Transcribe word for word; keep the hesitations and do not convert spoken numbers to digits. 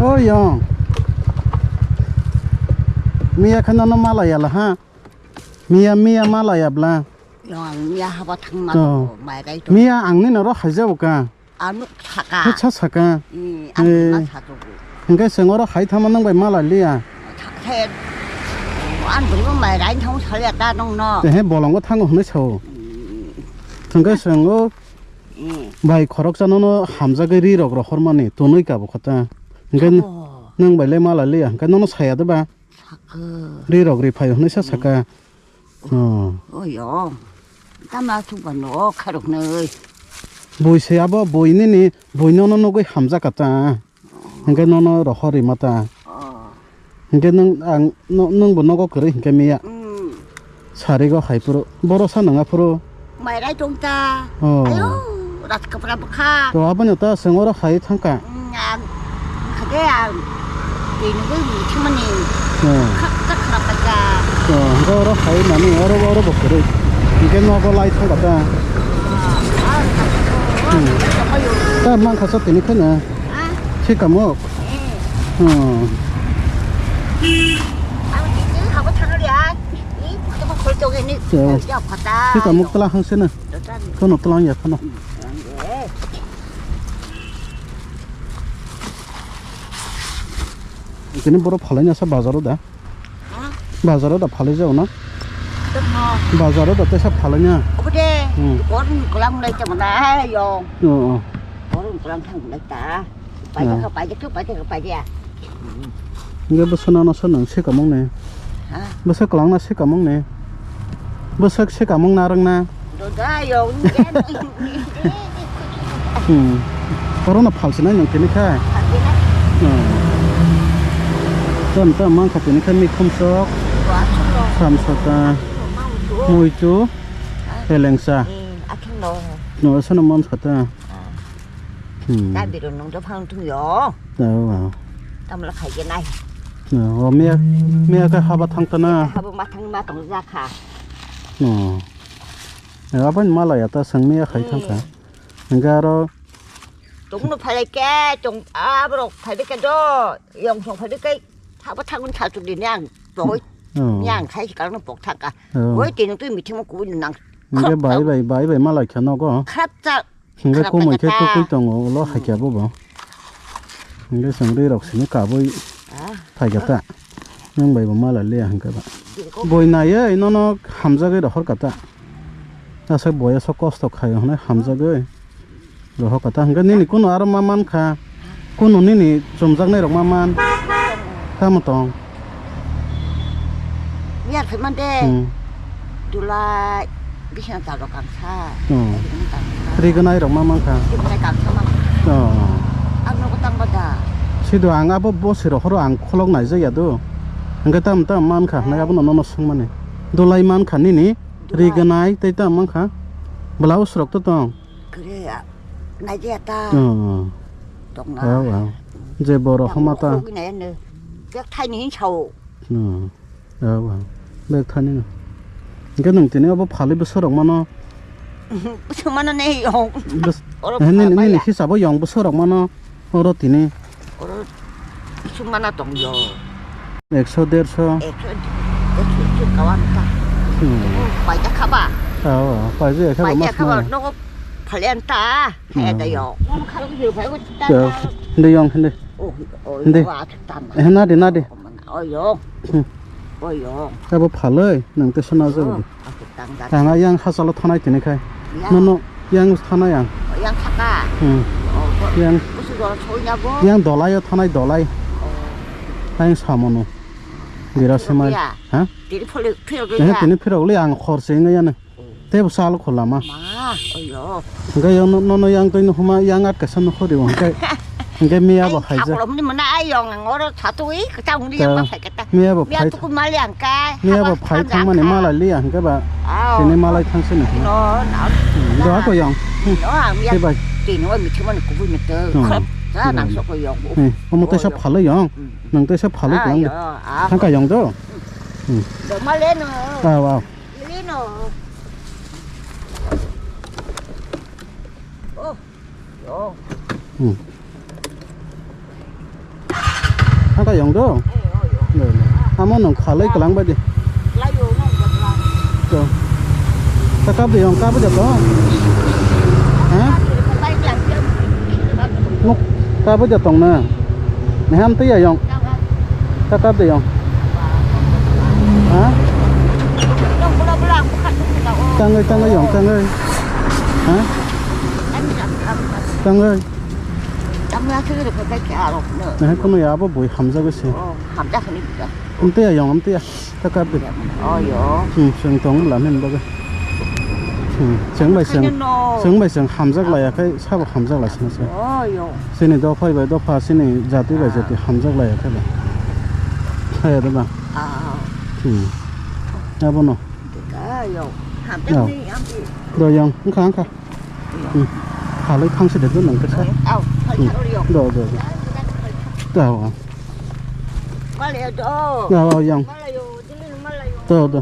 O yong. Miya khe nono malaya la ha. Miya, miya malaya bla. Yong, miya haba thang ma Oh. to, mai rai to. Miya ang nini oro haijao ka. Ano saka. He cha saka. Hmm, Eh. ano ma saka. Hingke seng oro hai thama nang bai malaliya. Sa-, se, ano bo mai rai thang salya ta nong no. Te he bolong bo thango hwnwi sao. Hmm. Hingke seng o Hmm. Bai khoroksa nono hamjagwi ri rok rohormani tonwi kabo kho ta. Hingke Abo. Nwng bai le malaliya hingke nono saya de ba? Saka. Ri rok ri phai hwnwi sa saka. Oh. Oyo. Tama thukba no kharoknwi. Bui se abo bui nini bui nono nugwi hamjak ka ta. Hingke nono rohor rima ta. Oh. Hingke nwng ang no-, nwng bo nogo kwrwi hingke miya. Mm. Sarigo hai phuru. Boro sa nang aphuru. Mai rai tong ta. Oh. Ayo, rat kapra bwkha. To aboni ta seng oro hai thangka. Mm, ang khade ang. Tini bai mi thimani. Oh. Khak tak khak ka. To hingke oro hai nani oro oro bo kwrwi. Hingke nogo lai thangka ta. Ah, ah, Hmm. ah, ah, ah. Ta mang khasa tini khana. Ah. Sikamuk. Eh. Hmm. Ang tini habo thangli ai. Ni, tama khol to ni. Ya. Ya, kata. Sikamuk tala hangse na. Tata ni. Kono tala ya kono. Hmm, ang de. Tini boro phalai na sa bazaro da. Ha? Bazaro da phalai jao na. Tamo. Bazaro da tesa phalai na. Obo de. Hmm. Koron kolam lai tamo na yo. Oh, oh. Koron kolam thang lai ta. Paida Ah. ka, paida ka, paida ka, paida. Hingke bwswk nano swnang sikamung ni? Ha? Bwswk kwlang na sikamung ni? Bwswk sikamung na rwng na? Doda yo, hingke. Hmm. Oro no phalsinai nang tini khe? Phalsinai. Hmm. Tam tam mang kha tini khe mikhum sok. Wa, aswk no. Samsata. Aswk no, mang tu. Muitu. Ah. Elengsa. Hmm, akheng no. No, aswk no man sata. Ah. Hmm. Ta biro nung do phang thung yo. Oh, oh. Tamla khai ke nai. Oh, miya, miya khe haba thang ta na. Haba ma thang ma tong ja kha. Oh. Eh, aboni malaya ta seng miya khai thang kha. Hmm. Hingke aro. Tong no phalai ke, tong aborok phai ke do, yong song phai ke, thabo thangun tha tu di nang, boy. Oh. Yang khai kar no pok thang ka. Oh. Boy tini tu meeting mo kubui nang. Hingke bai bai, bai bai malai kha nogo. Khrap cha. Hingke Khana kumui khe paikha ta. Tukui tongo, ulo Hmm. haikya bo bo. Hingke chwng ri rok sini kabui Ah. phaikha ta. Nwng bai bo mala liya hingke ba. Diko. Boi naiye nono hamjagwi rohor kha ta. Aswk boya sok kosto khaio hwnwi hamjagwi rohor kha ta. Hingke nini kunu aro ma man kha. Kunu nini chumjaknai rok ma man. Tamo tong. Biyar phai mande. Hmm. Dulai bising ta rok ang sa. Hmm. Ang ta sa. Riganai rok ma man kha. Riganai kang sa ma. Oh. Ang nogo tang bada. Sido ang abo bo siro horo ang kholok naijak ya do. Hingke tam tam man kha, nai abo no nono swngmani. Dulai man kha nini. Dulai. Riganai tei tam man kha. Blouse rok to tong. Kre, ah, naidi ata. Oh. Tokna. Wow, wow. Je boro homa ta. Khogwi nai ano. Bek thaini hin sao. Oh. Wow, wow. Bek thaini no. Hingke nwng tini obo phalwi bwswk rok mano. Bwswk mano nei yong. Bwswk. Oro eh, nini, phalmaya. Nini hisabo yong bwswk rok mano. Oro tini. Oro sumana tongyo. Ekso, derso. Ekso, ekso, ekso kawan ta. Hmm. Paida khaba. Oh, paida khaba. Paida mas khaba, mai. Nogo phalen ta. Hmm. Hai da yo. Ngom khalo yo, phai ta. Yo, ta. Hindi yong, hindi. Oh, oh, hindi. Wa ta na. Eh, nadi, nadi. Oh, yo. Hmm. Oh, yo. Abo phaloi, nang te sana jago. Oh. Tang ayang hachalo thanai tini khai. Ya. Nono yang thanai ang. Yang thaka. Hmm. Oh, bo-, yang. Busu dol soi na bo. Yang dolai o thanai dolai. Oh. Ayang samono. Bira semai. Ya. Ha? Tini phole phirok le ya. Tini phirok le ang khor se ngai ya ne. Oh. Te bo sal khulama. Ma, oyo. Hingke yang no, nono yang twi no huma yang at kaisa no khori bo hingke, hingke miya bo hai je. Ai, thakolom ni mana ai yong ang oro thatui kata ung yang ma phai kata. Miya bo phai. Miya tuku mali ang kai. Miya bo phai thang mani malai liya hingke ba. Aw. Tini malai thang sini. No, no. Hmm, doha ko yang. Hmm. No, ang miya. Tini wa mithi mani kubu mithi. Hmm. Khap. Sa nang sok ko yong. Hmm. Omo tesa phalai yong. Hmm. Nang tesa phalai ko ang. Thang ka yong do. Hmm. Do male no. Aw, aw. Lino. Oh, yo. Hmm. Thangka yong do? Amo nung khalai kelang bai di. To. Ta kap de yong, kap de to. Ha? Nuk kap de tong na. Neham te ya yong. Ta kap de yong. Ha? Tangai, tangai yong, tangai. Ha? Tangai. Nehai kono ya abo bui hamjagwi se. Hamjak hwnwi buja. Amtwi ayong, amtwi ya. Ta kap de. Oh, yo. Hmm, chwng tong bwla nini bagwi. Hmm, chwng bai chwng, Khaino no. Chwng bai chwng hamjak laiya khai sabo hamjak lai sini se. Oh, yo. Chini dophai bai dopha, chini jati bai jati hamjak laiya khai ba. Hai da ba. Ah. Hmm. Abo no. Dika, yo. Hamjak ni amtwi. Do yang, wngkha, wngkha. Hmm. Halai thangsi de do nang kesa. Au, hai Hmm. thang yo. Do, do, do. Do, ah. Malaya do. Do, yang. Malayo, jilin malayo. Do, do.